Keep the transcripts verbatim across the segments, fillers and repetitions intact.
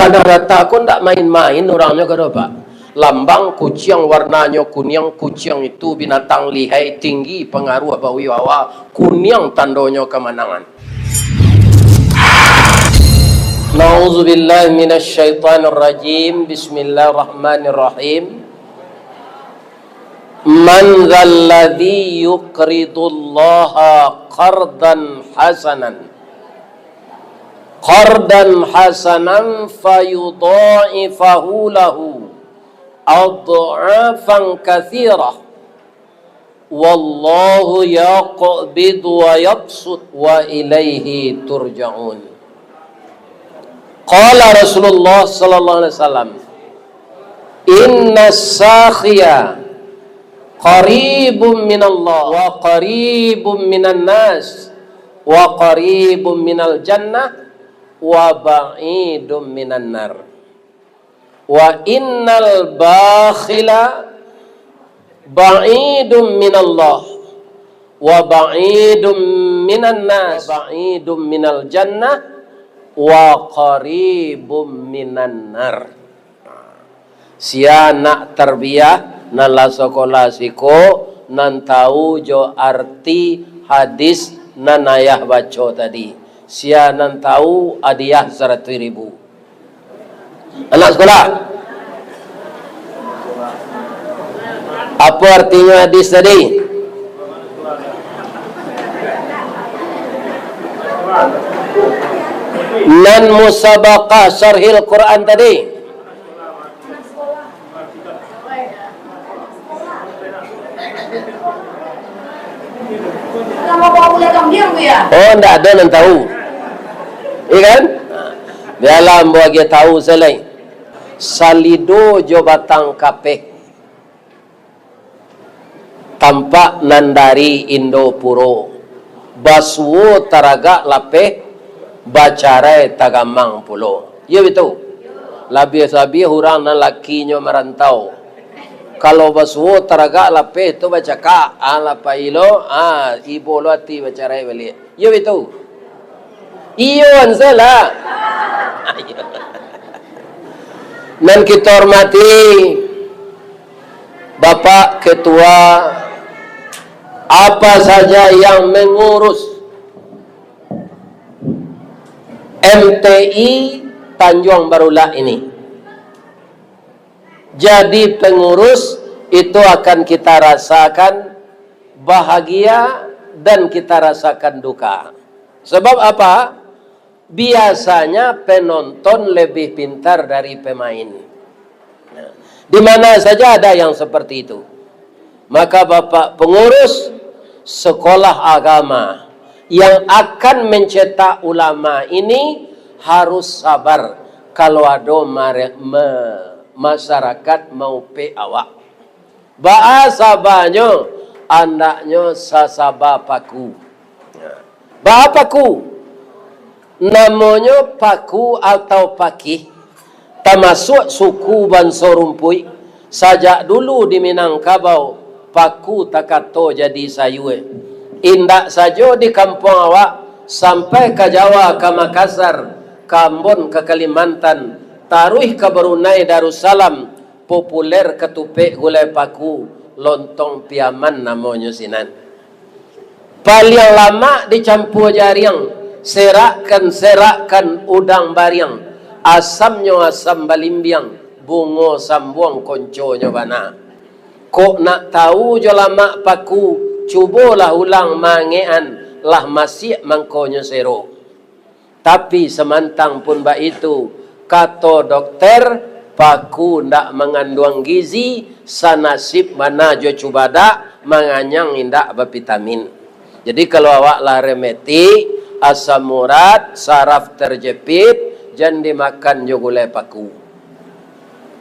Tanah Datar ko ndak main-main urangnyo ko doh, Pak. Lambang kuciang, warnanyo kuniang, kuciang itu binatang lihai, tinggi, pangaruah bawibawa, kuniang tandonyo kamanangan. Na'udzubillahi minasyaitonirrajim. Bismillahirrahmanirrahim. Man dzalladzi yuqridullaha qardan hasanan. Qardan hasanan fayudha'ifahu lahu adh'afan katsirah. Wallahu yaqbidu wa yabsut wa ilaihi turja'un. Qala Rasulullah sallallahu alaihi wasallam, "Inna sakhiya qaribum minallah, wa qaribum minan nas, wa qaribum minal jannah, wa ba'idum minan nar. Wa innal bakhila ba'idum minallah, wa ba'idum minan nas, ba'idum minal jannah, wa qaribum minan nar." Sia anak tarbiyah nan lah sakolah siko, nan tahu jo arti hadis nan ayah baco tadi. Sia nan tahu, hadiah saratuih ribu. Anak sekolah. Apa artinya hadis tadi? Nan musabaqah syarhil Quran tadi. Oh, ndak ado nan tahu. Iya kan? Bialah ambo agiah tahu sajo lai. Salido jo batang kapeh. Tampak nan dari Indopuro, basuo taragak lapeh, bacarai tagamang pulo. Iyo bitu? Labiah-labiah urang nan lakinyo marantau. Kalau basuo taragak lapeh tu bacakak, ah, lah pai lo, ah, ibo lo ati bacarai baliak. Iyo bitu? Iyo, ansai lah. Nan kito hormati, Bapak Ketua, apa saja yang mengurus M T I Tanjuang Barulak ini. Jadi pengurus itu akan kita rasakan bahagia dan kita rasakan duka. Sebab apa? Biasanya penonton lebih pintar dari pemain. Nah, di mana saja ada yang seperti itu. Maka Bapak pengurus sekolah agama yang akan mencetak ulama ini harus sabar kalau ado mare-, me-, masyarakat maupek awak. Baa sabanyo, andaknyo sasaba paku. Baa paku? Namonyo paku atau pakih, tamasuak suku banso rumpuik, sajak dulu di Minangkabau, paku takato jadi sayua. Indak sajo di kampuang awak, sampai ka Jawa, ka Makassar, ka Ambon, ka Kalimantan, taruih ka Brunei Darussalam, populer katupek gulai paku, lontong Piaman namonyo sinan. Paliang lamak dicampua jariang, serakkan-serakkan udang bariang, asamnyo asam balimbiang, bungo sambuang konconyo bana. Kok nak tahu jo lamak paku, cubolah ulang maangekan, lah masiak mangkonyo sero. Tapi samantang pun baitu, kato dokter, paku ndak manganduang gizi, sanasib bana jo cubadak, manganyang indak bapitamin. Jadi, kalau awak lah rematik, asam urat, saraf terjepit, jan dimakan jo gulai paku.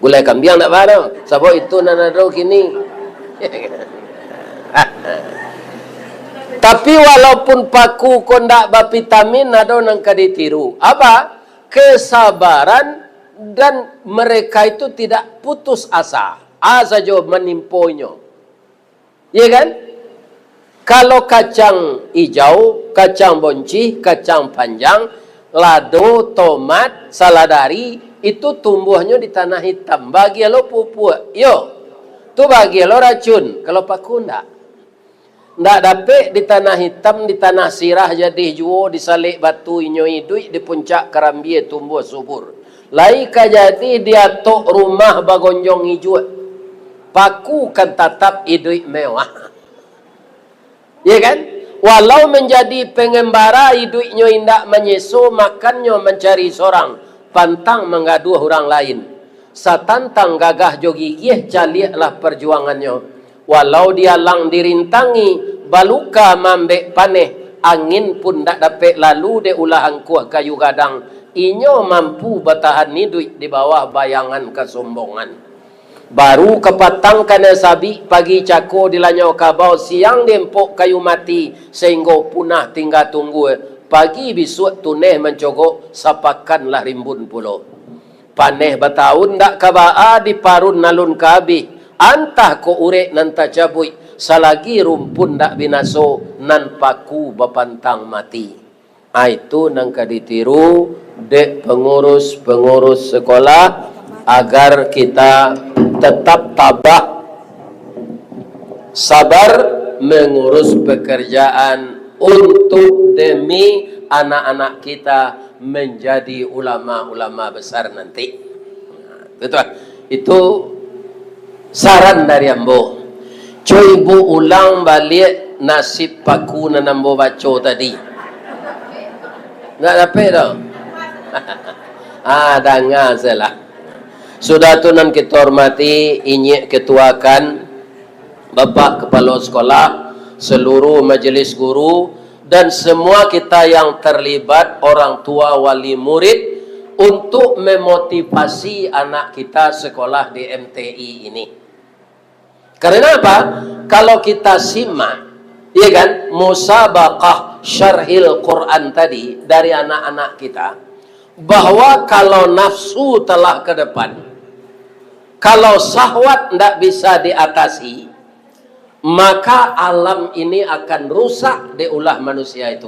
Gulai kambiang ndak baa doh, sabab itu nan ado kini. Tapi walaupun paku ko ndak bapitamin, ado nan ka ditiru. Apa? Kesabaran, dan mereka itu tidak putus asa. A sajo manimpo inyo. Iya kan? Kalau kacang ijau, kacang boncih, kacang panjang, lado, tomat, saladari, Itu tumbuahnyo di tanah itam. Bagian lo pupuk. Yo. Tu bagian lo racun. Kalau paku, ndak. Ndak dapek di tanah itam, di tanah sirah jadih juo, di salek batu inyo iduik, di puncak karambia tumbuah subur. Lai ka jadih di atok rumah bagonjong ijuak. Paku kan tatap iduik mewah. Ya kan? Walau manjadi pangambara, iduiknyo indak manyeso, makannyo mancari sorang, pantang manggaduah urang lain. Satantang gagah jo gigiah, caliaklah parjuangannyo. Walau dialang dirintangi, baluka maambek paneh, angin pun ndak dapek lalu dek ulah angkuah kayu gadang, inyo mampu batahan iduik di bawah bayangan kasombongan. Baru kapatang kanai sabik, pagi cako dilanyau kabau, siang diempok kayu mati, sainggo punah tingga tunggua, pagi bisuak tuneh mancogok, sapakan lah rimbun pulo. Paneh bataun ndak ka baa, diparun alun ka abih, antah kok urek nan tacabuik, salagi rumpun ndak binaso, nan paku bapantang mati. Ah, itu nan ka ditiru dek pangurus-pangurus sekolah, agar kita tetap tabah, sabar mengurus pekerjaan untuk demi anak-anak kita menjadi ulama-ulama besar nanti. Betul? Itu saran dari ambo. Cubo ibu ulang baliak nasib paku nan ambo baco tadi. Ndak dapek doh. Ah, danga sajolah. Sudah tu, nan kito hormati, inyiak ketuakan, Bapak Kepala Sekolah, seluruh majelis guru, dan semua kita yang terlibat, orang tua, wali murid, untuk memotivasi anak kita sekolah di M T I ini. Karena apa? Kalau kita simak, ya kan, musabaqah syarhil Quran tadi dari anak-anak kita, bahwa kalau nafsu telah ke depan, kalau syahwat ndak bisa diatasi, maka alam ini akan rusak dek ulah manusia itu.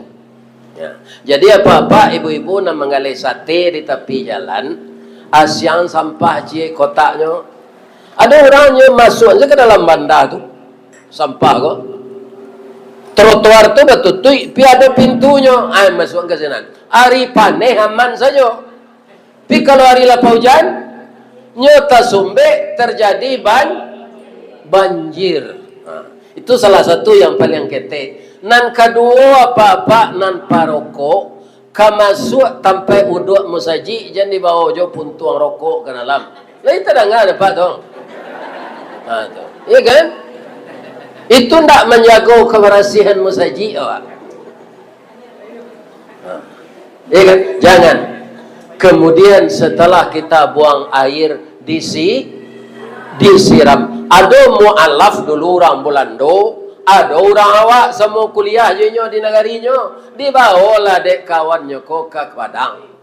Ya. Jadi, apak-apak, ibu-ibu nan manggaleh sate di tapi jalan, asiang sampah ciek kotaknyo. Ado urang nyo masuak se ka dalam banda tu, sampah ko. Trotoar tu batutuik, pi ado pintunyo, ai masuak ka sinan. Ari paneh aman sajo. Tapi kalau ari lapau ujan, nyo tasumbek, terjadi ban-, banjir. Ha, itu salah satu yang paling ketek. Nan kaduo, apak-apak nan parokok, ka masuak tampek uduak musajik, jan dibawo jo puntuang rokok ka dalam. Lai tadanga dek apak tu? Ha, tu. Iya kan? Itu ndak manjago kabarasihan musajik, awak. Nah, iya kan? Jangan. Kemudian setelah kita buang air, disi-, disiram. Ado mualaf dulu urang Bulando, ado urang awak samo kuliah jo inyo di nagarinyo, dibawolah dek kawannyo ko ka Padang.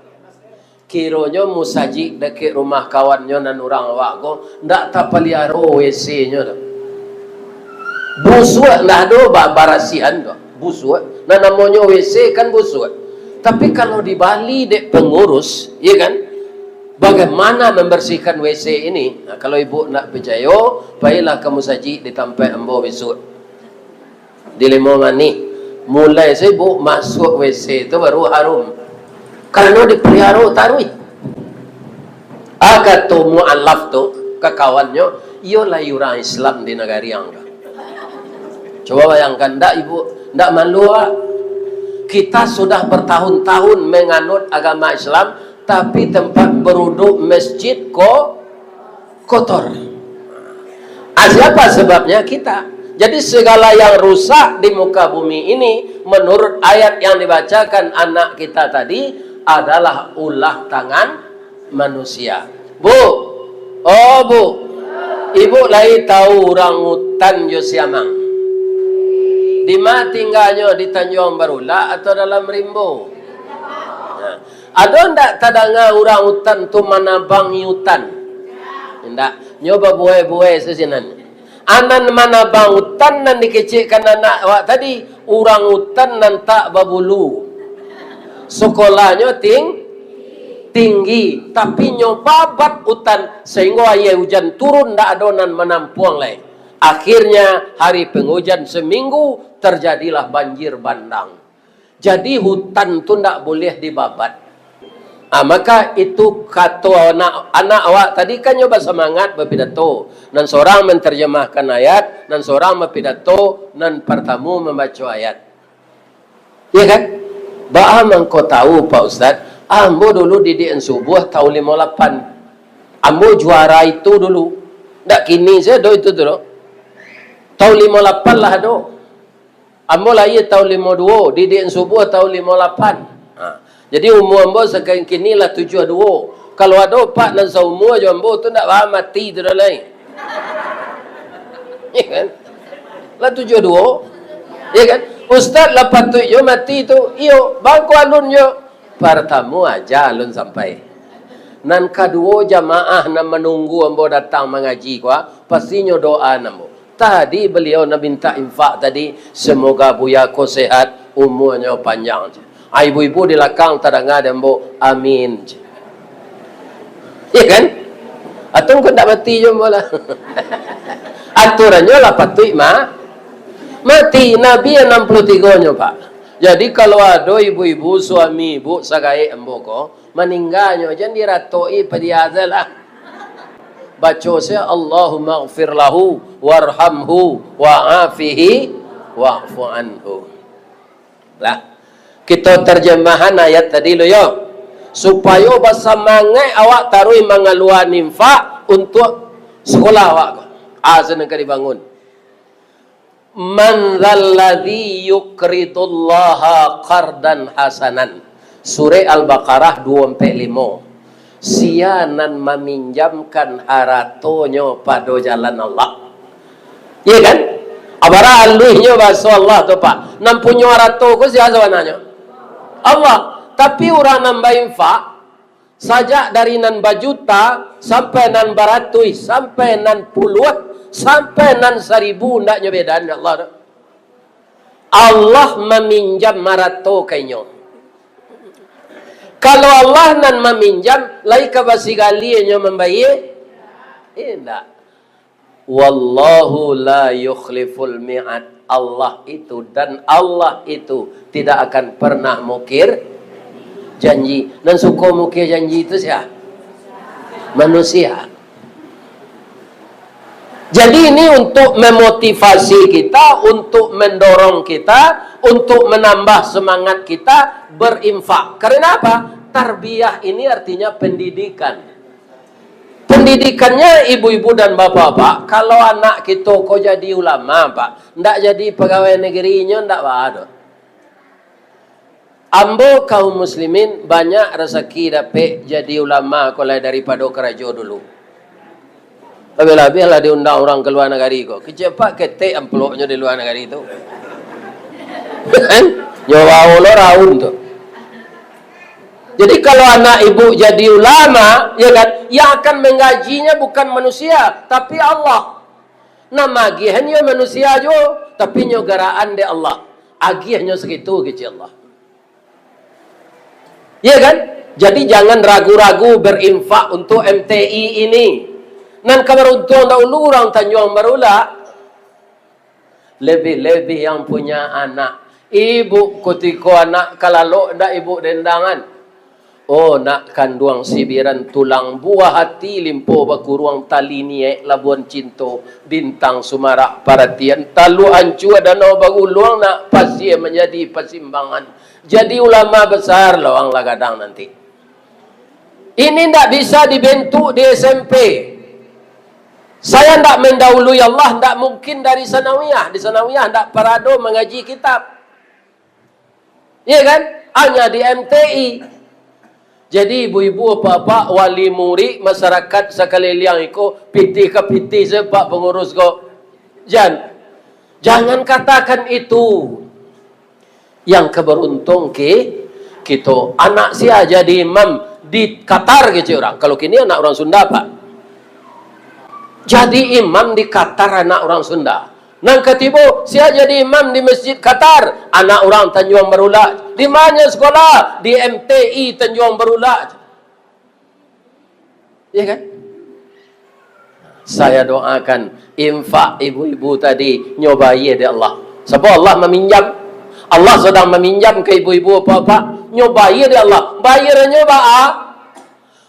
Kironyo musajik dakek rumah kawannyo nan urang awak ko, ndak tapaliaro W C-nyo tu. Busuak, ndak ado ba-, barasihan tu. Busuak. Nan namonyo W C kan busuak. Tapi kalau dibali dek pengurus, ya kan? Bagaimana membersihkan W C ini? Nah, kalau ibu ndak picayo, pailah ka musajik di tampek ambo bisuak. Di Limau Manih. Mulai sibuk, masuak W C tu baru harum. Karano dipaliaro taruih. Ah, kato mualaf tu ka kawannyo, iyo lai urang Islam di nagari ang tu. Coba bayangkan, ndak ibu, ndak malu, ah? Kita sudah bertahun-tahun menganut agama Islam, tapi tempat beruduk masjid ko kotor. Ah, siapa sebabnya? Kita. Jadi, segala yang rusak di muka bumi ini, menurut ayat yang dibacakan anak kita tadi, adalah ulah tangan manusia. Bu, oh, Bu, ibu lai tahu urang utan jo siamang? Di ma tingganyo, di Tanjuang Barulak atau dalam rimbo? Nah, ado ndak tadanga urang utan tu manabangi utan? Indak. Nyo babuai-buai sasinan. Anan manabang utan nan dikecekkan anak awak tadi, urang utan nan tak babulu. Sakolahnyo ting-, tinggi, tapi nyo babat utan, sahinggo aia ujan turun ndak ado nan manampuang lai. Akhirnya, hari pengujan seminggu, terjadilah banjir bandang. Jadi, hutan tu ndak buliah dibabat. Ah, maka itu kato anak, anak awak tadi kan nyo basamangat bapidato. Nan sorang mantarjamahkan ayat, nan sorang bapidato, nan partamu mambaco ayat. Iya kan? Baa mangko tahu, Pak Ustaz? Ambo dulu didikan subuah tahun limo lapan. Ambo juara itu dulu. Ndak kini sajo ado itu tu, doh. Tahun limo lapan lah ado. Ambo lahia tahun limo duo, didikan subuah tahun limo lapan. Ha. Jadi, umua ambo sakali kini lah tujuah duo. Kalau ado Pak nan saumua jo ambo tu, ndak baa mati tu dah lai. Iya kan? Lah tujuah duo. Iya kan? Ustaz lah patuik jo mati tu. Iyo, bangko alun jo. Partamu aja alun sampai. Nan kaduo, jamaah nan manunggu ambo datang mangaji ko, ah, pastinyo doa ambo. Tadi baliau nan mintak infak tadi, semoga buya ko sehat, umuanyo panjang. Ah, ibu-ibu di lakang tadanga dek ambo, "Amin." Iya kan? Atau engkau ndak mati jo ambo lah. Aturannyo lah patuik ma-, mati. Nabi anam puluah tigo nyo, Pak. Jadi, kalau ado ibu-ibu, suami ibu, sagaek ambo ko, maningganyo, jan diratoi padiazalah. Baco sajo, "Allahumma ghfir lahu, warhamhu, wa'afihi, wa'fu anhu." Lah. Kito tarjamahan ayat tadi lo yo. Supayo basamangaik awak taruih mangalua infak untuak sekolah awak ko. Ah, sinan ka dibangun. "Man dzalladzi yuqridullaha qardan hasanan." Surek Al-Baqarah duo ampek limo. Sia nan maminjamkan haratonyo pado jalan Allah. Iya kan? Abara aluihnyo bahaso Allah tu, Pak. Nan punyo harato ko sia sabananyo? Allah. Tapi urang nan bainfak, sajak dari nan bajuta, sampai nan baratuih, sampai nan puluah, sampai nan saribu, ndaknyo beda dek Allah tu. Allah maminjam harato ka inyo. Kalau Allah nan maminjam, lai ka basigalianyo mambayia? Indak. "Wallahu la yukhliful mi'ad." Allah itu, dan Allah itu tidak akan pernah mukir janji. Nan suko mukir janji itu sia? Manusia. Jadi, ini untuk memotivasi kita, untuk mendorong kita, untuk menambah semangat kita berinfak. Karena apa? Tarbiyah ini artinya pendidikan. Pendidikannya, ibu-ibu dan bapak-bapak, kalau anak kito ko jadi ulama, Pak, ndak jadi pegawai negeri, inyo ndak baa doh. Ambo kaum muslimin banyak rasaki dapek jadi ulama ko lai daripado karajo dulu. Labiah-labiah lah diundang urang ka lua nagari ko. Kecek Pak, ketek amplopnyo di lua nagari tu. Kan? Nyo bao lo raun tu. Jadi, kalau anak ibu jadi ulama, ya kan, yang akan menggajinya bukan manusia, tapi Allah. Nan magiahan yo manusia juo, tapi nyo garaan dek Allah. Agiahnyo sakitu, kecek Allah. Ya kan? Jadi, jangan ragu-ragu berinfak untuk M T I ini. Nan ka baruntuang dahulu urang Tanjuang Barulak. Lebih-lebih yang punya anak. Ibu, kutiko anak ka lalok, ndak ibu dendangan? Oh, nak kanduang sibiran tulang, buah hati limpo bakuruang, tali niaik labuan cinto, bintang sumarak paratian, talua ancua danau baguluang, nak pasia manjadi pasimbangan. Jadi ulama besar lo ang lah gadang nanti. Ini ndak bisa dibentuk di S M P. Saya ndak mendahului Allah, ndak mungkin dari sanawiyah. Di sanawiyah ndak parado mangaji kitab. Iya kan? Hanya di M T I. Jadi ibu-ibu, bapak-bapak, wali murid, masyarakat sakaliliang iko, pitih ka pitih sajo, Pak Pangurus ko. Jan, jangan katakan itu. Yang ka baruntuang ki-, kito. Anak sia jadi imam di Qatar, kecek urang. Kalau kini anak urang Sunda, Pak. Jadi imam di Qatar anak urang Sunda. Nan katibo, sia jadi imam di Masjid Qatar, anak urang Tanjuang Barulak. Di mana sekolah? Di M T I Tanjuang Barulak. Ya kan? Saya doakan infak ibu-ibu tadi nyo bayia dek Allah. Sabab Allah maminjam. Allah sadang maminjam ka ibu-ibu, bapak-bapak. Nyo bayia dek Allah. Bayia nyo baa?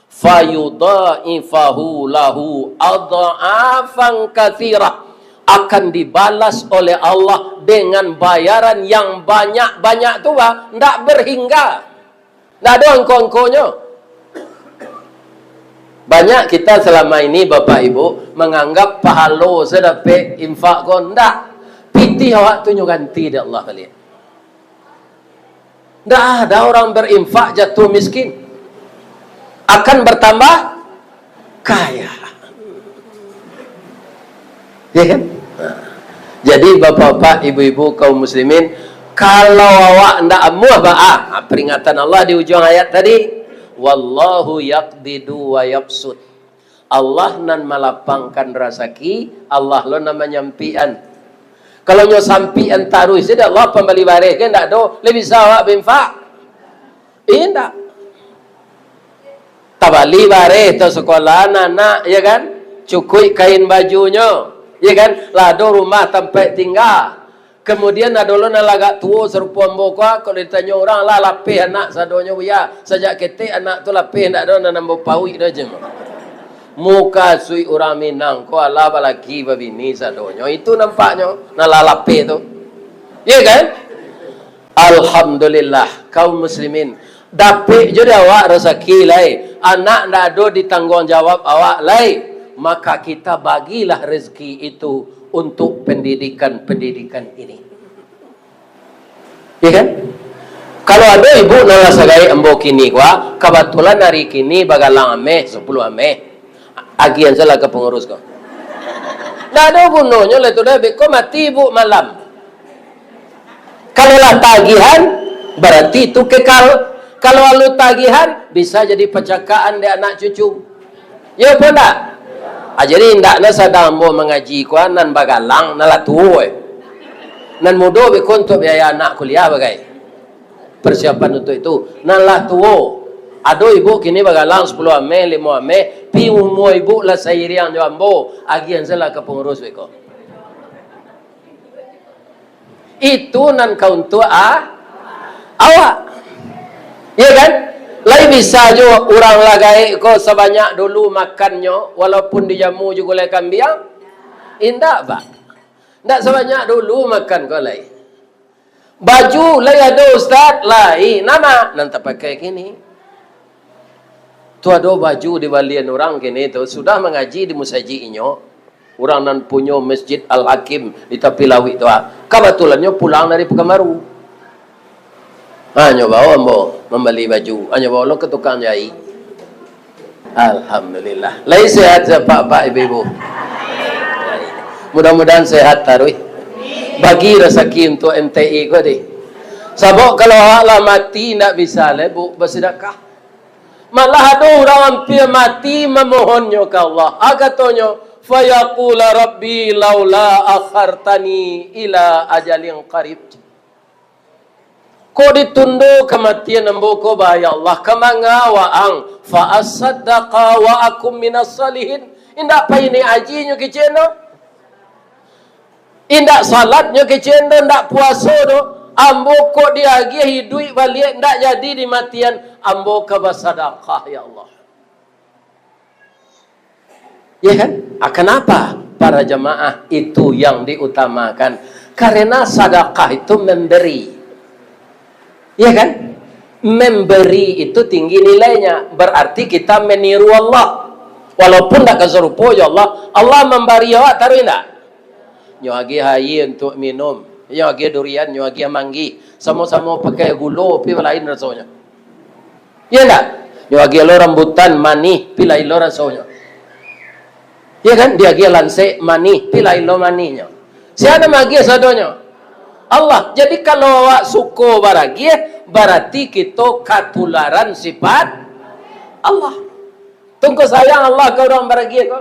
Fayudha'ifahu lahu adha'afan katsirah. Akan dibalas oleh Allah dengan bayaran yang banyak-banyak tu, bah, ndak berhingga. Ndak ado angko-angkonyo. Banyak kita selama ini, Bapak Ibu, menganggap pahalo se dapek infak ko. Ndak. Pitih awak tu nyo ganti dek Allah baliak. Ndak ada orang berinfak jatuh miskin. Akan bertambah kaya. Ya kan? Nah. Jadi, bapak-bapak, ibu-ibu, kaum muslimin, kalau awak ndak amuah, bah, ah, peringatan Allah di ujung ayat tadi, "Wallahu yaqbidu wa yabsut." Allah nan malapangkan rasaki, Allah lo nan manyampikan. Kalau nyo sampikan taruih, sudah Allah pambali bareh, kan ndak ado, lai bisa awak bainfak? Indak. Tabali bareh, tau sakola anak, ya kan? Cukuik kain bajunyo, ya kan? Lah ado rumah tampek tingga. Kemudian ado lo nan lagak tuo sarupo ambo ko, kalau ditanyo urang, lah lapeh anak sadonyo, buya. Sajak ketek anak tu lapeh, ndak ado nan ambo pauik doh, jem. Mukasuik urang Minang ko, alah balaki babini sadonyo. Itu nampaknyo, nan lah lapeh tu. Ya kan? Alhamdulillah, kaum muslimin. Dapek jo dek awak rasaki lai. Anak ndak ado ditangguang jawab awak lai. Maka kita bagilah rezeki itu untuk pendidikan-pendidikan ini. Ya kan? Kalau ado ibu nan lah sagaek ambo kini ko, ah, kabatulan ari kini bagalang ameh, sapuluah ameh. Agiahan sajolah ka pangurus ko. Ndak ado gunonyo lai tu doh, beko mati ibu malam. Kalau lah tagihan, berarti itu kekal. Kalau alun tagihan, bisa jadi pacakaan dek anak cucu. Ya apo ndak? Ah, jadi indak nan sadang ambo mangaji ko, nan bagalang, nan lah tuo, eh. Nan mudo beko untuak biaya anak kuliah bagai. Persiapan untuak itu. Nan lah tuo. Ado ibu kini bagalang sapuluah ameh, limo ameh, pi umua ibu lah sairiang jo ambo, agiahan sajolah ka pangurus beko. Itu nan ka untuak a-, awak. Ya kan? Lai bisa jo urang lah gaek ko sabanyak dulu makannyo, walaupun dijamu jo gulai kambiang? Indak, Pak. Indak sabanyak dulu makan ko lai. Baju lai ado, Ustaz? Lai. Nama nan tapakai kini? Tu ado baju dibalian urang kini tu, sudah mangaji di musajik inyo, urang nan punyo Masjid Al-Hakim di tapi lauik tu, ah. Kabatulannyo pulang dari Pekanbaru. Ha, nyo bao ambo mambali baju. Ha, nyo bao lo ka tukang jaik. Alhamdulillah. Lai sehat se, Pak, Pak, Ibu-ibu? Mudah-mudahan sehat taruih. Bagi rasaki untuak M T I ko, deh. Sabab kalau awak lah mati, indak bisa lai, Bu, basidakah. Malah ado urang ampia mati mamohonnyo ka Allah. A katonyo, "Fayaqula Rabbi laula akhartani ila ajalin qarib." Kok ditundo kamatian ambo ko, ba, ya Allah, ka manga waang, "Fa asaddaqa wa akum minas salihin." Indak pai naiak haji nyo kecek no. Indak salat nyo kecek no, indak puaso do. Ambo kok diagiah iduik baliak, indak jadi dimatian, ambo ka basadakah, ya Allah. Ya kan? Ah, kenapa para jamaah itu yang diutamakan? Karena sadakah itu memberi. Ya kan? Memberi itu tinggi nilainya. Berarti kita meniru Allah. Walaupun ndak ka sarupo jo Allah, Allah mambari awak taruih ndak? Nyo agiah aia untuak minum, nyo agiah durian, nyo agiah manggih, samo-samo pakai gulo, tapi lain rasonyo. Iya ndak? Nyo agiah lo rambutan manih, tapi lain lo rasonyo. Iya kan? Diagiah lansek manih, tapi lain lo manihnyo. Sia nan maagiah sadonyo? Allah. Jadi, kalau awak suko baragiah, bararti kito katularan sifat Allah. Tungko sayang Allah ka urang baragiah ko.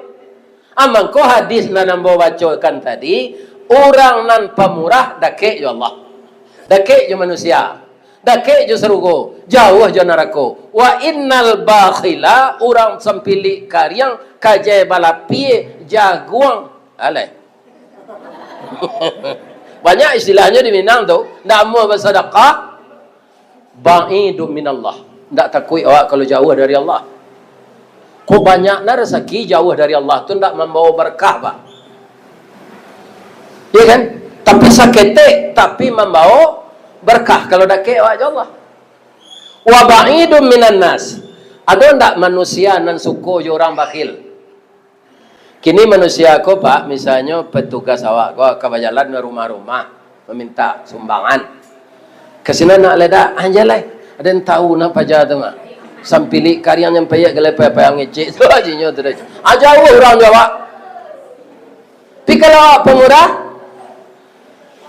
Ah, mangko hadis nan ambo bacokan tadi, urang nan pamurah dakek jo Allah. Dakek jo manusia. Dakek jo sarugo, jauah jo narako. Wa innal bakhila, urang sampilik kariang, kajai balapie, jaguang. Alah. Banyak istilahnyo di Minang tu, ndak amuah basadakah, ba'idun minallah. Ndak takuik awak kalau jauah dari Allah. Kok banyak na rasaki jauah dari Allah tu ndak mambawa berkah, Pak. Iya kan? Tapi saketek, tapi mambawa berkah kalau dakek awak jo Allah. Wa ba'idun minan nas. Ado ndak manusia nan suko jo urang bakhil? Kini manusia ko, Pak, misalnyo petugas awak ko ka bajalan ka rumah-rumah, maminta sumbangan. Ka sinan nak lai dak? Anjai lai. Aden tahu nak paja tu mah. Sampilik kariang nyampai galai payah-payah ngecek tu ajinyo tu deh. Ah, jauah urang jo awak. Tapi kalau awak pamurah,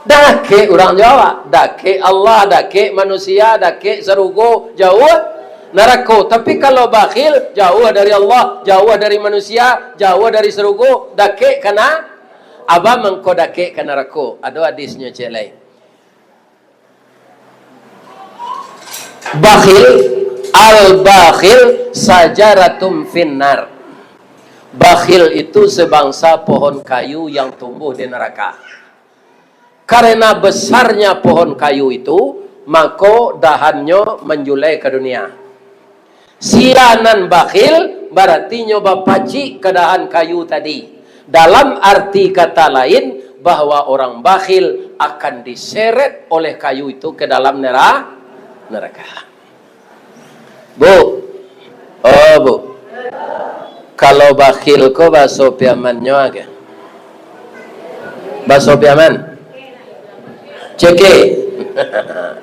dakek urang jo awak, dakek Allah, dakek manusia, dakek sarugo, jauah narako. Tapi kalau bakhil, jauah dari Allah, jauah dari manusia, jauah dari sarugo, dakek kana abah mangko dakek ka narako. Ado hadisnyo ciek lai. Bakhil, al-bakhil sajaratum finnar. Bakhil itu sebangsa pohon kayu yang tumbuh di neraka. Karena besarnya pohon kayu itu, mako dahannyo manjulai ka dunia. Sia nan bakhil, baratinyo bapacik ka dahan kayu tadi. Dalam arti kata lain, bahwa orang bakhil akan diseret oleh kayu itu ke dalam nera-, neraka. Bu. Oh, Bu. Kalau bakhil ko bahaso Piamannyo aja. Bahaso Piaman. Ceke.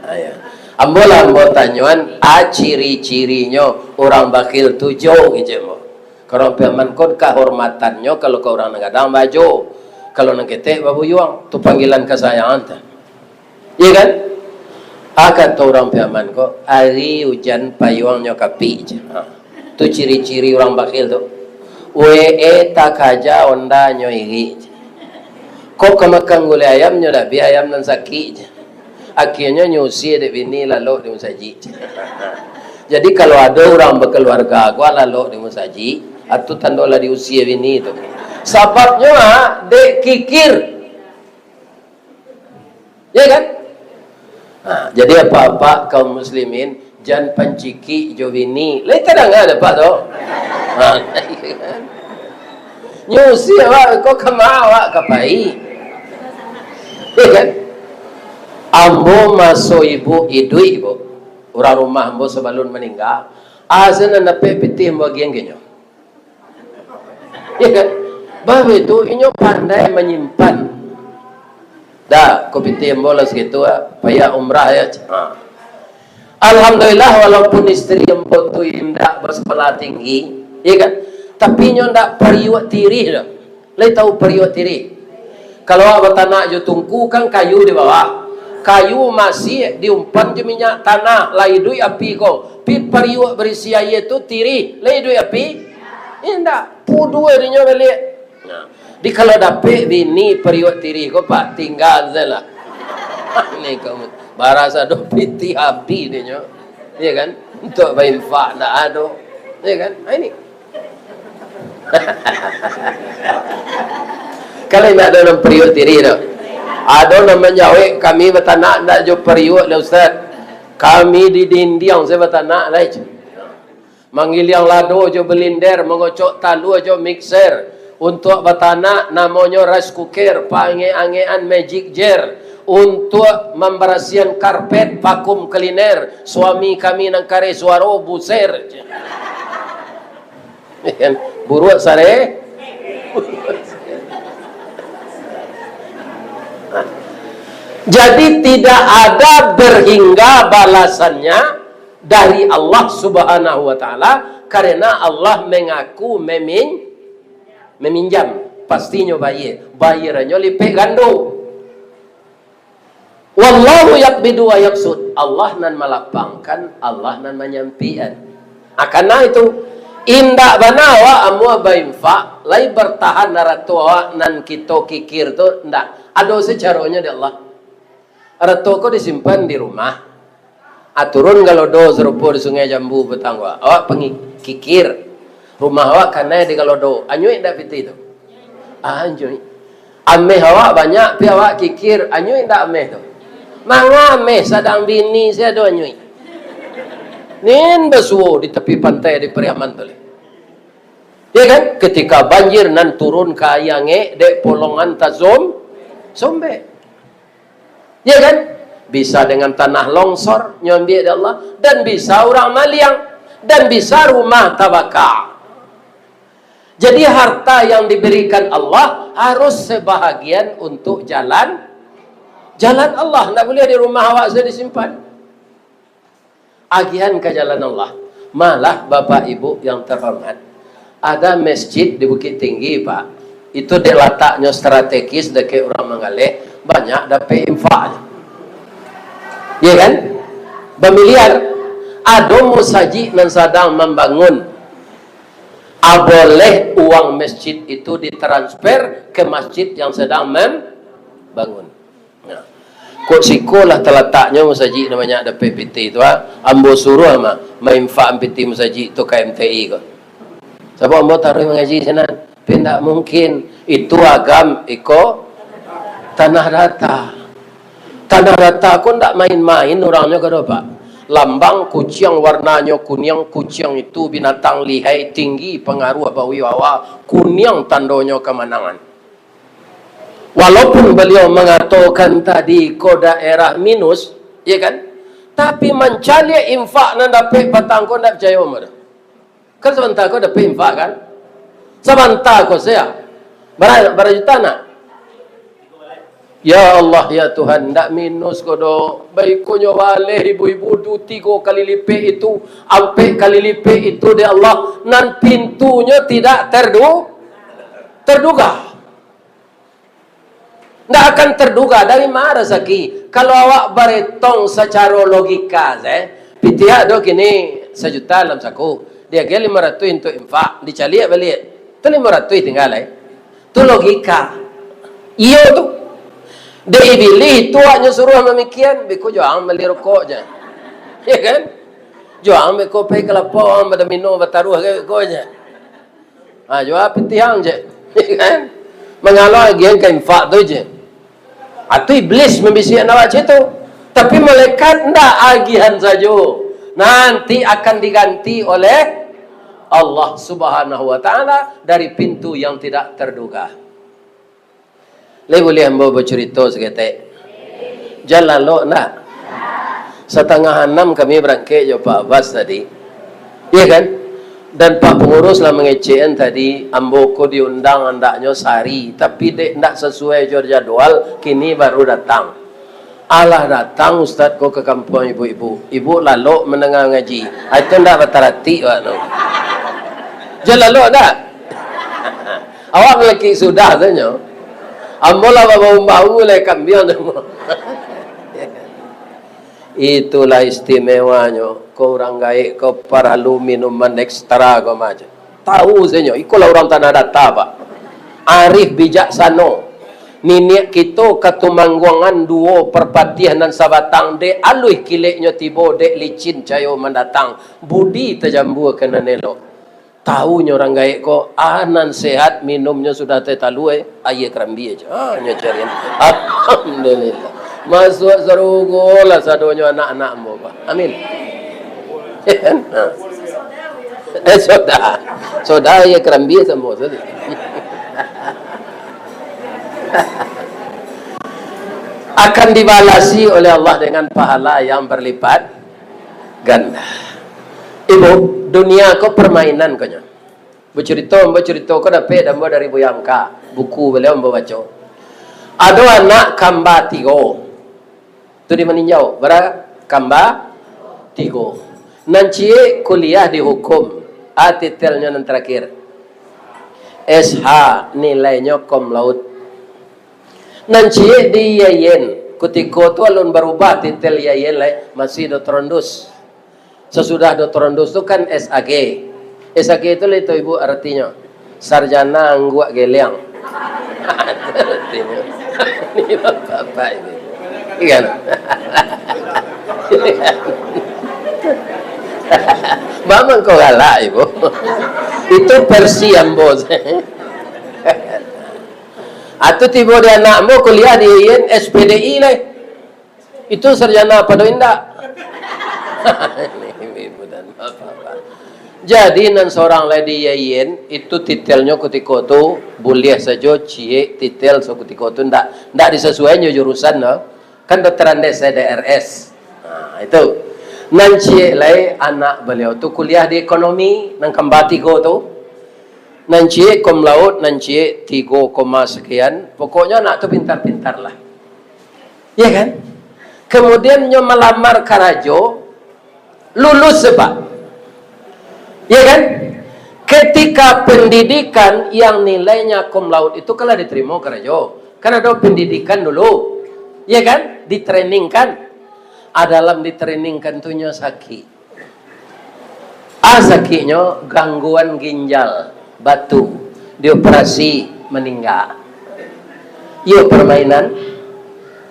Ayo. Ambo lah ambo tanyoan, a ciri-cirinyo urang bakhil tu jo kecek ambo. Kalau Piaman ko kahormatannyo, kalau ka urang nan gadang bajo, kalau nan ketek babuyuang, tu panggilan kasayangan tu. Iya kan? Ah, kato urang Piaman ko, ari ujan payuangnyo kapik je. Ha. Tu ciri-ciri urang bakhil tu. W E takaja ondanyo irik je. Kok ka makan gulai ayam, nyo dabiah ayam nan sakik je. Akhirnyo nyo usia dek bini lalok di musajik je. Jadi kalau ado urang bakaluarga ko lalok di musajik, atu tando lah diusia bini tu. Sababnyo, ha, dek kikir. Ya kan? Ha, jadi apak-apak kaum muslimin, jan pancikik jo bini. Lai tadanga dek apak tu? Ha, iya kan? Nyo usia awak ko ka ma awak ka pai. Ya kan? Ambo maso ibu iduik, Bu. Urang rumah ambo sabalun maningga, asa nan dapek pitih ambo agiah ka inyo. Ya kan? Babe tu, inyo pandai manyimpan. Dah, ko pitih ambo lah sagitu, ah. Payah umrah ya. Ha. Alhamdulillah, walaupun istri ambo tu indak basakolah tinggi, ya kan? Tapi inyo ndak pariuak tirih doh. Lai tahu pariuak tirih? Kalau awak batanak jo tungku, kan kayu di bawah. Kayu masiak diumpan jo minyak tanah, lah iduik api ko. Pi pariuak barisi aia tu tirih, lai iduik api? Indak, pudua dinyo baliak. Nah, di kalau dapek bini pariuak tirih ko, Pak, tingga sajolah. Ini kamu, bara sado pitih abih dinyo. Ya kan? Untuk bainfak ndak ado. Ya kan? Ha, ini. Kalau indak ado nan pariuak tirih tu. Ado nan manjawek, "Kami batanak ndak jo pariuak lah, Ustaz. Kami di dindiang sajo batanak lai." Manggiliang lado jo balinder, mangocok talua jo mikser. Untuak batanak, namonyo rice cooker, paangek-angekan magic jar. Untuak mambarasiahan karpet, vacuum cleaner. Suami kami nan kareh suaro, buser. Buruak sare. Jadi, tidak ada berhingga balasannya dari Allah Subhanahu wa Ta'ala, karena Allah mengaku memin-, meminjam, pastinyo bayia. Bayianyo lipek gando. Wallahu yaqbidu wa yabsut. Allah nan malapangkan, Allah nan manyampikan. Ah, karena itu, indak bana awak amuah bainfak, lai bartahan arato awak nan kito kikir tu, ndak. Ado sacaronyo dek Allah. Arato ko disimpan di rumah. Ah, turun Galodo sarupo di Sungai Jambu patang ko. Awak pangikir. Rumah awak kanai di Galodo. Anyuik ndak pitih tu? Ah, anyuik. Ameh awak banyak, pi awak kikir. Anyuik ndak ameh tu? Manga ameh, sadang bini sia ado anyuik. Nin basuo di tapi pantai di Pariaman tu leh. Ya kan? Ketika banjir nan turun ka aia angek, dek polongan tazom, sombek. Ya kan? Bisa dengan tanah longsor, nyo ambiak dek Allah, dan bisa urang maliang, dan bisa rumah tabaka. Jadi harta yang diberikan Allah harus sebahagian untuk jalan, jalan Allah, ndak buliah di rumah awak sajo disimpan. Agiahan ka jalan Allah. Malah, Bapak Ibu yang terhormat, ada masjid di Bukittinggi, Pak. Itu dek lataknyo strategis, dakek urang manggaleh, banyak dapek infaknyo. Ya kan? Bamiliar. Ado musajik nan sadang mambangun. Ah, boleh uang masjid itu ditransfer ke masjid yang sedang membangun. Nah, kok siko lah talataknyo musajik nan banyak dapek pitih tu, ah? Ambo suruah mah mainfak pitih musajik tu ka M T I ko. Sabab ambo taruih mangaji sinan. Tapi ndak mungkin. Itu agam iko tanah data. Tanah data ko ndak main-main urangnyo ko doh, Pak. Lambang kuciang, warnanyo kuniang, kuciang itu binatang lihai, tinggi, pangaruah bawibawa, kuniang tandonyo kamanangan. Walaupun baliau mangatokan tadi ko daerah minus, ya kan? Tapi mancaliak infak nan dapek patang ko ndak picayo ambo doh. Kan sabanta ko dapek infak kan? Sabanta ko sajo. Bara, bara juta nak? Ya Allah, ya Tuhan, ndak minus ko doh. Baikonyo baleh ibu-ibu tu tigo kali lipek itu, ampek kali lipek itu dek Allah. Nan pintunyo tidak terdu-, terduga. Ndak akan terduga dari ma rasaki. Kalau awak baretong sacaro logika, se, pitih ado kini sajuta dalam saku, diagiah limo ratuih untuak infak, dicaliak baliak. Tu limo ratuih tingga lai. Tu logika. Iyo tu. Dek Ibilih tu awaknyo suruah mamikian, beko jo ang bali rokok je. Ya kan? Jo ang beko pai ka lapau, ang badomino, bataruah ka beko je. Ha, jua pitih ang je. Kan? Mangalo agian ka infak tu je. Atau iblis mambisiakan awak cam tu. Tapi malaikat ndak, agihan sajo. Nanti akan diganti oleh Allah Subhanahu wa Ta'ala dari pintu yang tidak terduga. Lai buliah ambo bacurito saketek? Jan lalok ndak? Satangah anam kami barangkek jo Pak Abbas tadi. Iya kan? Dan Pak Pangurus lah mangecekan tadi, ambo ko diundang andaknyo sahari, tapi dek ndak sasuai jo jadwal, kini baru datang. Alah datang ustad ko ka kampuang ibu-ibu. Ibu lalok mandanga ngaji. Ah, itu ndak bataratik awak tu. Jan lalok ndak? Awak malakik sudah tu nyo. Ambo lah babau-bau lai kambiang tu. Itulah istimewanyo. Ko urang gaek ko paralu minuman ekstra ko macam. Tahu sajo, ikolah urang Tanah Data, Pak. Arif bijaksano. Niniak kito Katumangguangan duo Parpatiah nan sabatang, dek aluih kileknyo tibo, dek licin cayo mandatang, budi tajambua ka nan elok. Tahunyo urang gaek ko, ah, nan sehat minumnyo sudah teh talua, eh, aia karambia aja. Ah, nyo cari. Alhamdulillah. Masuak sarugo lah sadonyo anak-anak ambo, Pak. Amin. Ha. Eh, soda. Soda, aia karambia samo sajo. Akan dibalasi oleh Allah dengan pahala yang berlipat ganda. Ibu, dunia ko permainan ko nyo. Bacurito, bacurito ko dapek ambo dari Buya Angka. Buku baliau ambo baco. Ado anak kamba tigo. Tu di Maninjau, bara kamba tigo. Nan ciek kuliah di hukum, a titelnyo nan terakhir. S H, nilainyo cum laude. Nan ciek di I A I N, kutiko tu alun barubah titel I A I N lai, masih doktorandus. Sasudah doktorandus tu kan S A G. S A G tu lai tau ibu aratinyo? Sarjana Angguak Geliang. Aratinyo. Ni bapak-bapak ini. Kan? Mamang kau galak, Ibu. Itu versi ambo. Atau tibo di anak ambo kuliah di U I N, S P D I lah. Itu sarjana pado indak? Ibu dan bapak-bapak. Jadi, nan surang lai di U I N, itu titelnyo kutiko tu buliah sajo ciek titel sakutiko tu, ndak, ndak disasuaian jo jurusan tu. Kan doktor Andes D R S. Nah, itu. Nan ciek lai anak baliau tu kuliah di ekonomi, nan kamba tigo tu. Nan ciek cum laude, nan ciek tigo koma sekian. Pokoknyo anak tu pintar-pintar lah. Ya kan? Kemudian nyo malamar karajo, lulus, Pak. Ya kan? Ketika pendidikan yang nilainya cum laude itu kan lah diterima karajo. Kan ada pendidikan dulu. Ya kan? Ditrainingkan. Ah, dalam ditrainingkan tu nyo sakik. Ah, sakiknyo gangguan ginjal, batu, dioperasi, maningga. Iyo permainan?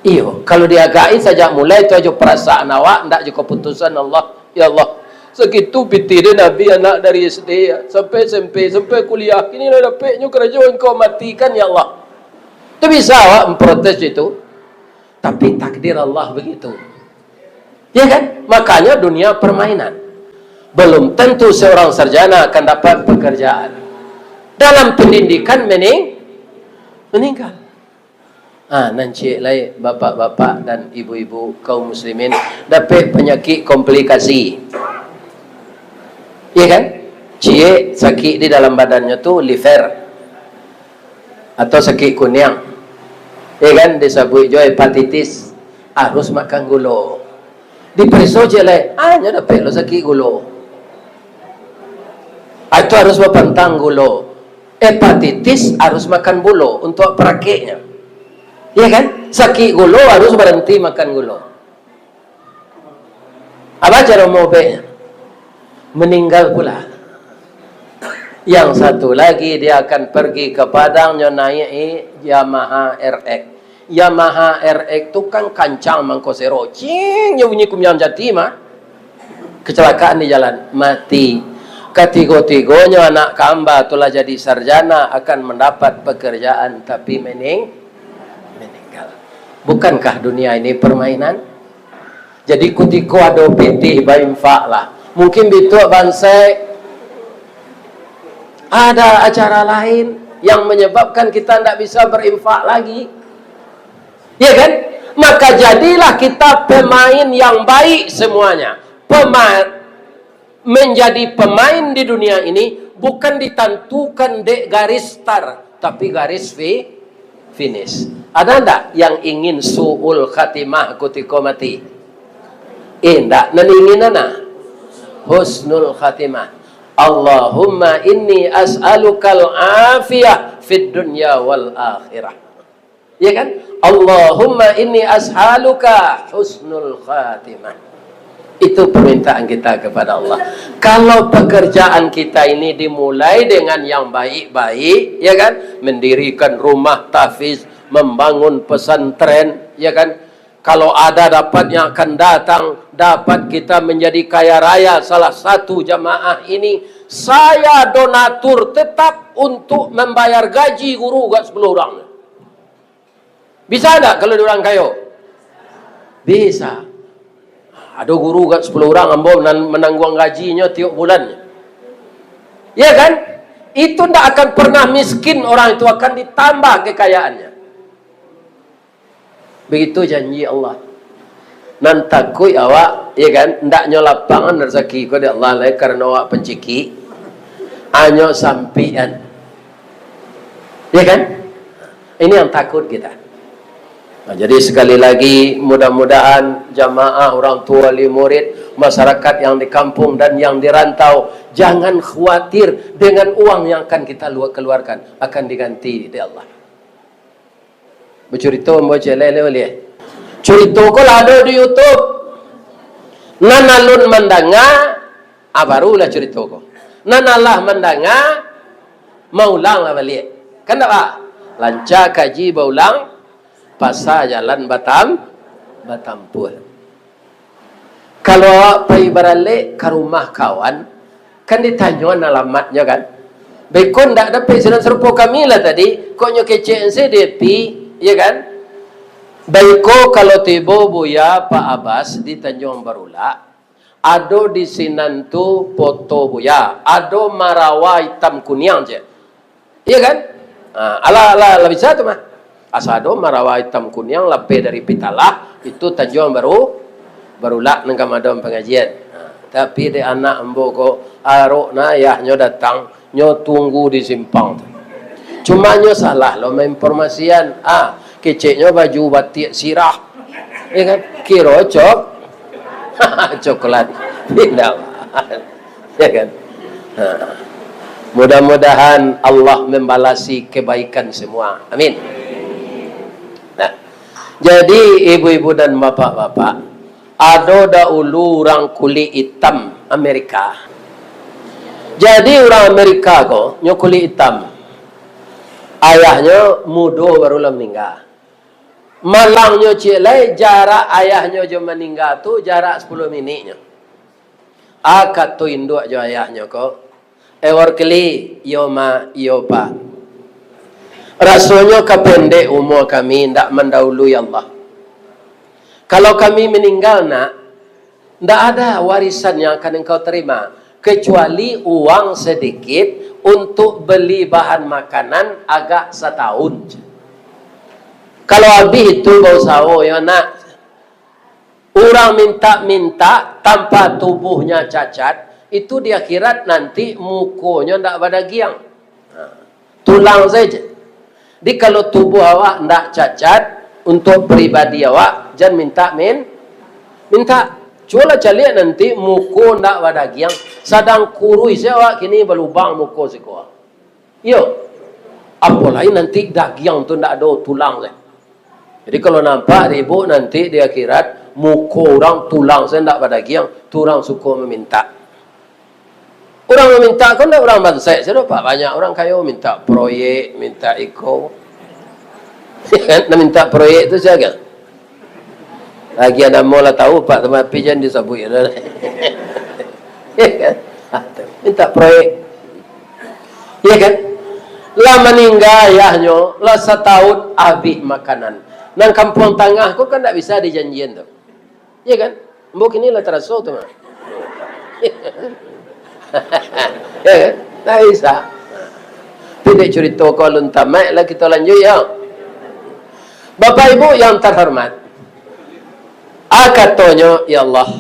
Iyo, kalau diagakin sajak mulai tu ajo perasaan awak, ndak jo kaputusan Allah. Ya Allah, sakitu pitih dek Nabi anak dari S D sampai S M P, sampai kuliah, kini lah dapeknyo karajo, Engkau matikan, ya Allah. Tu bisa awak memprotes itu. Tapi takdir Allah begitu. Ya kan? Makanya dunia permainan. Belum tentu seorang sarjana akan dapat pekerjaan. Dalam pendidikan mening-, meninggal. Ah, nan ciek lai bapak-bapak dan ibu-ibu kaum muslimin dapek penyakit komplikasi. Ya kan? Ciek sakik di dalam badannya tu liver. Atau sakik kuniang. Ya kan, disabuik jo hepatitis, harus makan gulo. Dipareso ciek lai, hanyo dapek lo sakik gulo. Ah, itu harus bapantang gulo. Hepatitis harus makan gulo untuk perakeknya. Ya kan? Sakik gulo harus berhenti makan gulo. Apa cara maubeknyo? Meninggal pula. Yang satu lagi, dia akan pergi ke Padang, nyo naik Yamaha R X. Yamaha R X tu kan kancang mangko sero. Cing, nyo bunyi kumiang jati mah. Kecelakaan di jalan, mati. Katigo-tigonyo anak kamba tu lah jadi sarjana, akan mendapat pekerjaan, tapi mening-, meninggal. Bukankah dunia ini permainan? Jadi, kutiko ado pitih, bainfaklah. Mungkin bituak bansaik, ada acara lain yang menyebabkan kita ndak bisa berinfak lagi. Ya kan? Maka jadilah kita pemain yang baik semuanya. Pema-, menjadi pemain di dunia ini bukan ditentukan dek garis start, tapi garis fi-, finish. Ada ndak yang ingin su'ul khatimah kutiko mati? Eh, ndak. Nan ingin ana? Husnul khatimah. Allahumma inni as'alukal afiyah fid dunya wal akhirah. Ya kan? Allahumma inni as'aluka husnul khatimah. Itu permintaan kita kepada Allah. Kalau pekerjaan kita ini dimulai dengan yang baik-baik, ya kan? Mendirikan rumah tahfiz, membangun pesantren, ya kan? Kalau ada dapat yang akan datang, dapat kita menjadi kaya raya salah satu jamaah ini, saya donatur tetap untuk membayar gaji guru gak sepuluh orang. Bisa ndak kalau di urang kayo? Bisa. Ado guru gak sepuluh urang, ambo menan-, menangguang gajinyo tiok bulan. Ya kan? Itu ndak akan pernah miskin orang itu, akan ditambah kekayaannya. Begitu janji Allah. Nan takuik awak, ya kan, ndaknyo lapangan rasaki ko dek Allah lai, karano awak pancikik, hanyo sampikan. Ya kan? Ini yang takut kita. Nah, jadi sekali lagi, mudah-mudahan jamaah, orang tua, wali murid, masyarakat yang di kampung dan yang di rantau, jangan khawatir dengan uang yang akan kita lu-, keluarkan, akan diganti dek Allah. Bacurito ambo ciek lai, lai buliah. Curito ko lah ado di YouTube. Nan alun mandanga, ah, barulah curito ko. Nan alah mandanga, maulanglah baliak. Kan ndak, Pak? Lanca kaji baulang, pasa jalan batam-, batampuah. Kalau awak pai baralek ka rumah kawan, kan ditanyoan alamatnyo kan. Beko ndak dapek sinan sarupo kami lah tadi, kok nyo kecek se di F B, ya kan? Baiko kalau tibo Buya Pak Abas di Tanjuang Barulak, ado di sinan tu foto Buya, ado marawa itam kuniang je. Iya kan? Ha, alah, alah, alah bisa tu mah. Asa ado marawa itam kuniang lapeh dari Pitalah, itu Tanjuang Baru, Barulak nan ka madam pangajian. Ha, tapi dek anak ambo ko, arok na ayahnyo datang, nyo tunggu di simpang tu. Cuma nyo salah lo mainformasian. Ah, keceknyo baju batik sirah. Ya kan? Kiro cok-, coklat. Indak. Ya kan? Ha. Mudah-mudahan Allah membalasi kebaikan semua. Amin. Nah, jadi ibu-ibu dan bapak-bapak, ado dahulu urang kulik itam Amerika. Jadi urang Amerika ko, nyo kulik itam. Ayahnyo mudo baru lah maningga. Malangnyo ciek lai, jarak ayahnyo jo maningga tu jarak sapuluah miniknyo. A kato induak jo ayahnyo ko, "Eh, Workeli, iyo, Ma, iyo, Pa. Rasonyo ka pendek umua kami, indak mandahului Allah. Kalau kami maningga, Nak, ndak ada warisan yang akan engkau terima, kecuali uang sedikit untuk beli bahan makanan agak satahun. Kalau abih itu, bausaho yo, Nak." Urang mintak-mintak tanpa tubuhnya cacat, itu di akhirat nanti mukonyo ndak badagiang. Nah, tulang saja. Jadi kalau tubuh awak ndak cacat, untuk pribadi awak, jan mintak min-, mintak. Cubolah caliak nanti muko ndak badagiang, sadang kuruih se awak kini balubang muko siko. Iyo. Apolai nanti dagiang tu ndak ado tulang se. Jadi kalau nampak ribuk nanti di akhirat, muko urang tulang se ndak badagiang, tu urang suko mamintak. Urang mamintak ko ndak urang bansaik se doh, Pak. Banyak urang kayo mintak proyek, mintak iko. Nak mintak proyek tu sia kan? Lagi namo lah tahu, Pak, tapi jan disabuik lah. Ya kan? Mintak proyek. Ya kan? Lah maningga ayahnyo, lah satahun abih makanan. Nan kampuang tangah ko kan ndak bisa dijanjian tu. Ya kan? Ambo kini lah taraso tu mah. Ya kan? Ndak bisa. Tapi dek curito ko alun tamaik lah, kito lanjuik yo. Bapak Ibu yang terhormat, a katonyo, "Ya Allah,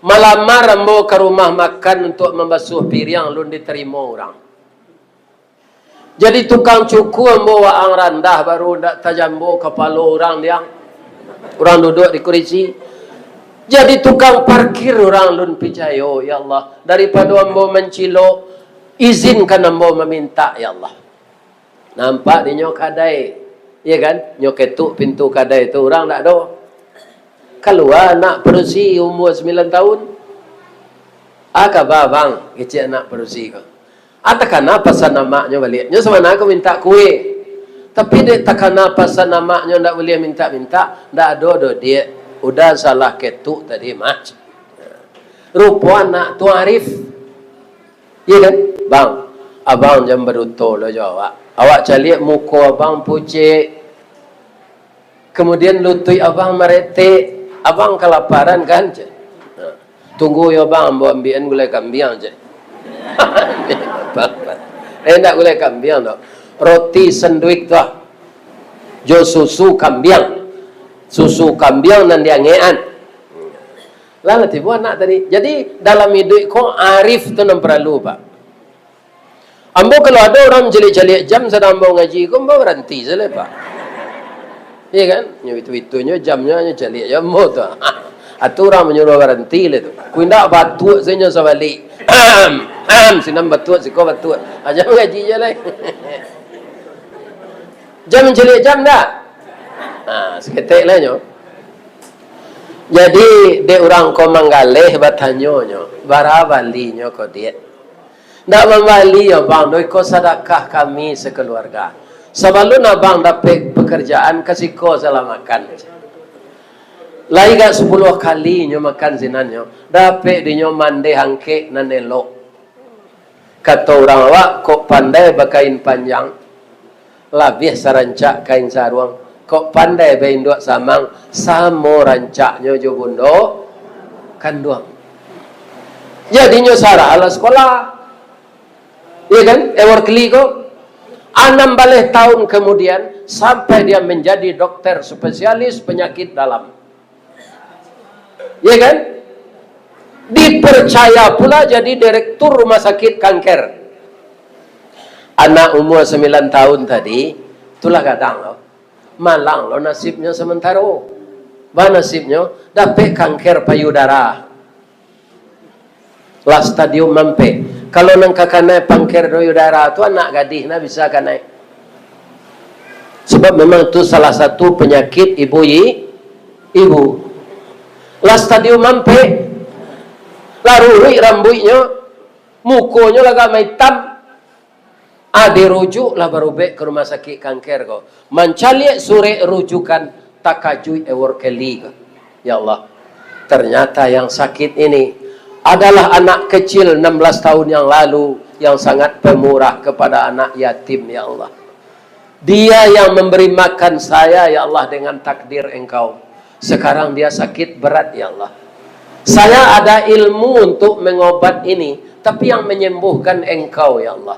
malamar ambo ka rumah makan untuak mambasuah piriang, alun ditarimo urang. Jadi tukang cuku ambo waang randah, baru ndak tajambo kapalo urang diang. Urang duduak di kurisi. Jadi tukang parkir urang alun picayo, ya Allah. Daripado ambo mancilok, izinkan ambo mamintak, ya Allah." Nampak dinyo kadai, iya kan? Nyo ketuk pintu kadai tu, urang ndak ado. Kalua anak padusi umua sambilan tahun. "A kaba, Bang?" kecek anak padusi ko. "A, takana pasan amaknyo baliak. Nyo sabana ko mintak kue. Tapi dek takana pasan amaknyo ndak buliah mintak-mintak, ndak ado doh, Diak. Udah salah ketuk tadi mah." Rupo anak tu arif. Iya kan? "Bang, abang jan baduto lo jo awak. Awak caliak muko abang pucek. Kemudian lutuik abang maretek. Abang kalaparan kan?" cek. "Nah, tunggu yo, Bang, ambo ambiakan gulai kambiang," cek. Eh, ndak gulai kambiang tu. Roti senduik tu ah. Jo susu kambiang. Susu kambiang nan diangekan. Lah, lah tibo anak tadi. Jadi, dalam iduik ko, arif tu nan paralu, Pak. Ambo kalau ado urang mancaliak-caliak jam sadang ambo ngaji ko, ambo baranti se lai, Pak. Iya kan? Nyo itu-itunyo jamnyo, nyo caliak jo ambo tu. Atu urang manyuruah baranti lai tu. Ku indak batuak se nyo sabalik. Ahem, ahem, sinan batuak, siko batuak. Aja ngaji je lai. Jam mancaliak jam ndak? Ha, saketek lah nyo. Jadi, dek urang ko manggaleh batanyo nyo, "Bara balinyo ko, Diak?" "Ndak mambali abang doh, iko sadakah kami sakaluarga. Sabalun abang dapek pakarjaan, ka siko salah makan." Lai gak sapuluah kali nyo makan sinan nyo, dapek dinyo mandeh angkek nan elok. Kato urang awak, kok pandai bakain panjang, labiah sarancak kain saruang. Kok pandai bainduak samang, samo rancaknyo jo bundo kanduang. Jadinyo sarahlah sekolah. Iya kan? Edward Kelly ko, anam baleh tahun kemudian, sampai dia menjadi dokter spesialis penyakit dalam. Iya kan? Dipercaya pula jadi direktur rumah sakit kanker. Anak umur sembilan tahun tadi, itulah gadang lo. Malang lo nasibnyo sementaro. Ba nasibnyo, dapek kanker payudara. Lah stadium ampek. Kalau nan ka kanai kanker payudara tu, anak gadih nah bisa kanai. Sebab memang tu salah satu penyakit ibu i-, ibu. Lah stadium ampek. Lah ruruik rambuiknyo, mukonyo lah agak maitam. Ah, dirujuk lah barubek ka rumah sakik kanker ko. Mancaliak surek rujukan, takajuik Edward Kelly ko. Ya Allah, ternyata yang sakit ini adalah anak kecil enam belas tahun yang lalu yang sangat pemurah kepada anak yatim, ya Allah. Dia yang memberi makan saya, ya Allah, dengan takdir Engkau. Sekarang dia sakit berat, ya Allah. Saya ada ilmu untuk mengobat ini, tapi yang menyembuhkan Engkau, ya Allah.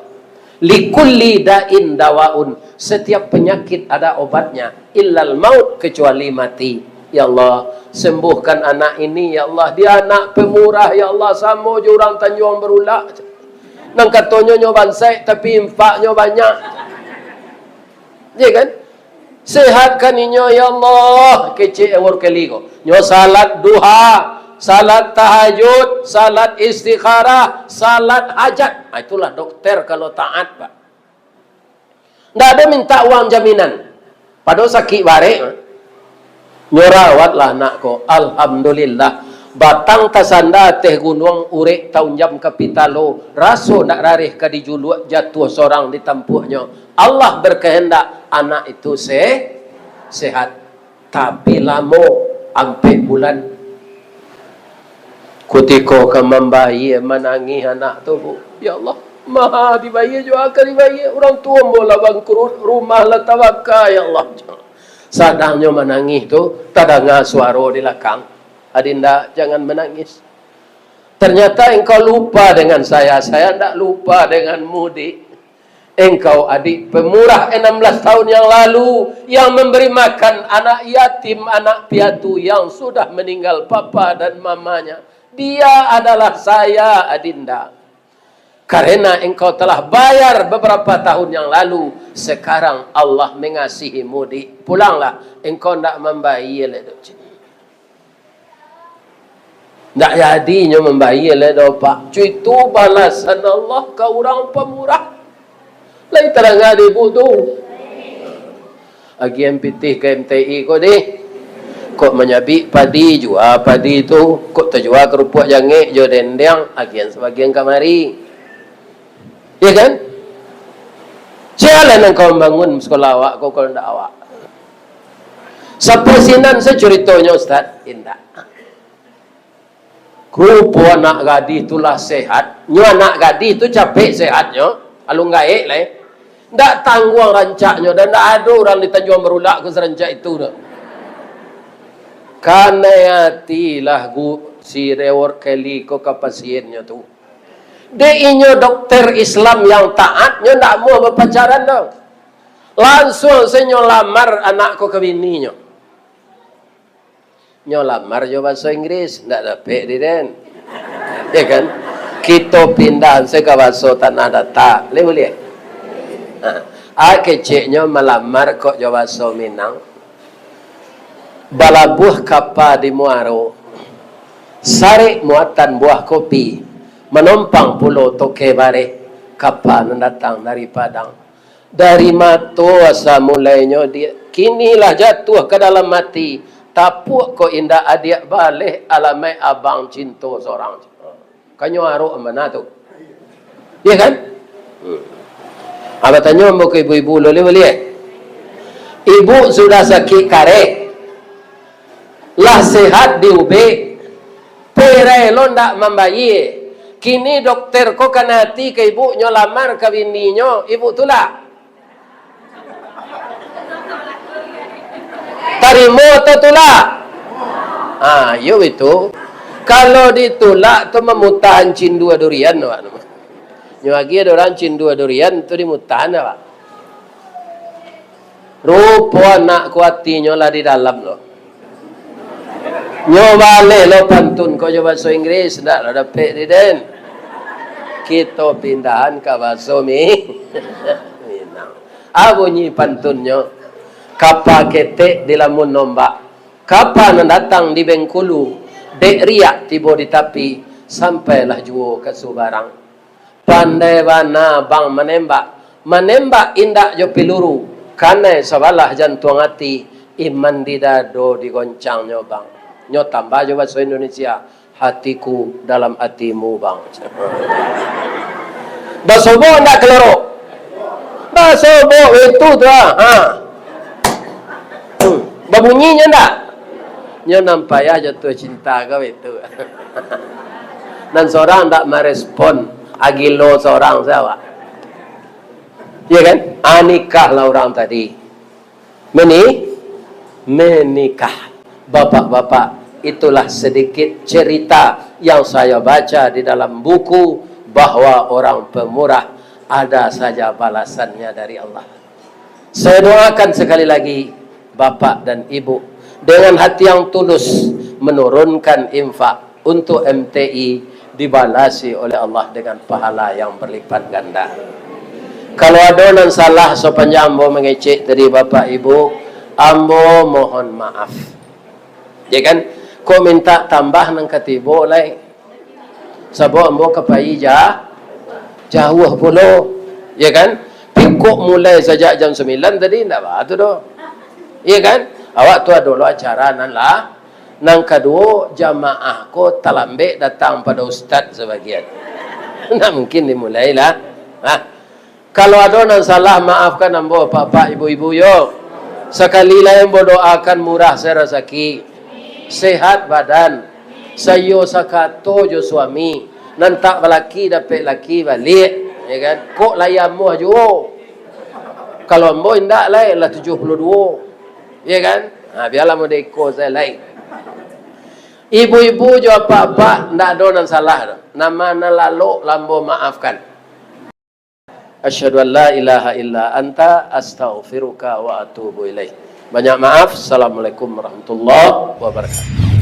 Likulli da'in dawaun, setiap penyakit ada obatnya, illal maut, kecuali mati. Ya Allah, sembuhkan anak ini, ya Allah. Dia anak pemurah, ya Allah, samo jo urang Tanjuang Barulak. Nan katonyo nyo bansaik, tapi infaknyo banyak. Ya kan? Sehatkan inyo, ya Allah, kecek Edward Kelly ko. Nyo salat duha, salat tahajud, salat istikharah, salat hajat. Ah, itulah dokter kalau taat, Pak. Ndak ado minta uang jaminan. Pado sakik barek, nyo rawatlah anak ko. Alhamdulillah. Batang tasanda ateh gunuang, urek taunjam ka pitalo, raso ndak rareh ka dijuluak, jatuah sorang di tampuaknyo. Allah berkehendak anak itu se-, sehat. Tapi lamo, ampek bulan. Kutiko ka mambayia, manangih anak tu, Bu. Ya Allah, maha dibayia jo aka dibayia. Urang tuo ambo lah bangkrut, rumah lah tabaka, ya Allah. Sadangnyo manangih tu, tadanga suaro di lakang, "Adinda, jangan menangis. Ternyata engkau lupa dengan saya, saya ndak lupa denganmu, Dik." Engkau adik pemurah enam belas tahun yang lalu, yang memberi makan anak yatim, anak piatu yang sudah meninggal papa dan mamanya. Dia adalah saya, Adinda. Karena engkau telah bayar beberapa tahun yang lalu, sekarang Allah mengasihimu, Dik. Pulanglah, engkau ndak mambayia lai doh, cik. Ndak jadi nyo mambayia lai doh, Pak. Cu, itu balasan Allah ka urang pamurah. Lai tadanga dek Ibu tu? Agian pitih ka M T I ko deh. Kok manyabik padi, jua padi tu. Kok tajua karupuak jangek jo dendeng, agian sabagian kamari. Ya kan? Sia lah nan ka mambangun sekolah awak ko, kalau ndak awak? Sampai sinan sa curitonyo, Ustaz? Indak. Rupo anak gadih tu lah sehat. Nyo anak gadih tu capek sehatnyo, alun gaek lai. Ndak tangguang rancaknyo, dan ndak ado urang di Tanjuang Barulak ko sarancak itu doh. Kanai ati lah gu-, si Edward Kelly ko ka pasiennyo tu. Dek inyo dokter Islam yang taat, nyo ndak amuah bapacaran doh. Langsuang se nyo lamar anak ko ka bininyo. Nyo lamar jo bahaso Inggris, ndak dapek di den. Ya kan? Kito pindah se ka bahaso Tanah Datar. Lai buliah? Ha. Ah, keceknyo malamar kok jo bahaso Minang. Balabuah kapa di muaro, sarek muatan buah kopi, manompang pulo toke bareh, kapa nan datang dari Padang. Dari mato asa mulainyo di-, kini lah jatuah ka dalam ati, tapuak ko indak adiak baleh, alamaik abang cinto sorang. Kanyo arok mana tu? Ya kan? Hmm. Ah, batanyo ambo ka ibu-ibu dulu, buliah? Ibu sudah sakik kareh. Lah sehat diubek, perai lo ndak mambayie. Kini dokter ko kanai ati ka ibu, nyo lamar ka bininyo, ibu tulak? Tarimo atau tulak? Ah, iyo itu. Kalau ditulak tu mamutahan cindua durian, awak. Nyo agi ado urang cindua durian tu dimutahan, awak. Rupo anak ko atinyo lah di dalam lo. Nyo baleh lo pantun ko jo baso Inggris, ndak lah dapek di den. Kito pindahan ka baso Mi-, Minang. Ah, bunyi pantunnyo, kapa ketek dilamun ombak, kapa nan datang di Bengkulu, dek riak tibo di tapi, sampailah juo ka subarang. Pandai bana bang manembak, manembak indak jo piluru, kanai sabalah jantuang ati, iman di dado digoncangnyo bang. Nyo tambah jo baso Indonesia, hatiku dalam atimu bang. Basobok ndak kelorok? Basobok itu tu ah. Ha. Babunyinyo ndak? Nyo nan payah jatuah cinta kau itu. Nan sorang ndak marespon, agilo sorang sawa. Ya kan? Ah, nikahlah orang tadi. Meni-, menikah. Bapak-bapak, itulah sedikit cerita yang saya baca di dalam buku bahwa orang pemurah ada saja balasannya dari Allah. Saya doakan sekali lagi, Bapak dan Ibu, dengan hati yang tulus menurunkan infak untuk M T I, dibalasi oleh Allah dengan pahala yang berlipat ganda. Kalau ado nan salah sapanjang ambo mangecek tadi, Bapak Ibu, ambo mohon maaf. Ya kan? Kok minta tambah nan katibo lai? Sabab ambo ka pai ja-, jauah pulo, ya kan? Pikuak mulai sajak jam sambilan tadi, ndak baa tu doh. Ya kan? Awak tu ado lo acara nan lah. Nan kaduo, jamaah ko talambek datang pado ustaz sabagian. Ndak mungkin dimulai lah. Nah, Kalau ado nan salah, maafkan ambo, bapak, ibu-ibu, yo. Sakali lai ambo doakan murah se rasaki, sehat badan, saiyo sakato jo suami, nan tak balaki dapek laki baliak, ya kan? Kok lai amuah juo. Kalau ambo indak lai, lah tujuah puluah duo, ya kan? Ha, bialah mode iko sajo lai. Ibu-ibu jo apak-apak, ndak ado nan salah doh. Nama nan lalok lah ambo maafkan. Asyhadu an la ilaha illa anta, astaghfiruka wa atubu ilaik. Banyak maaf. Assalamualaikum warahmatullahi wabarakatuh.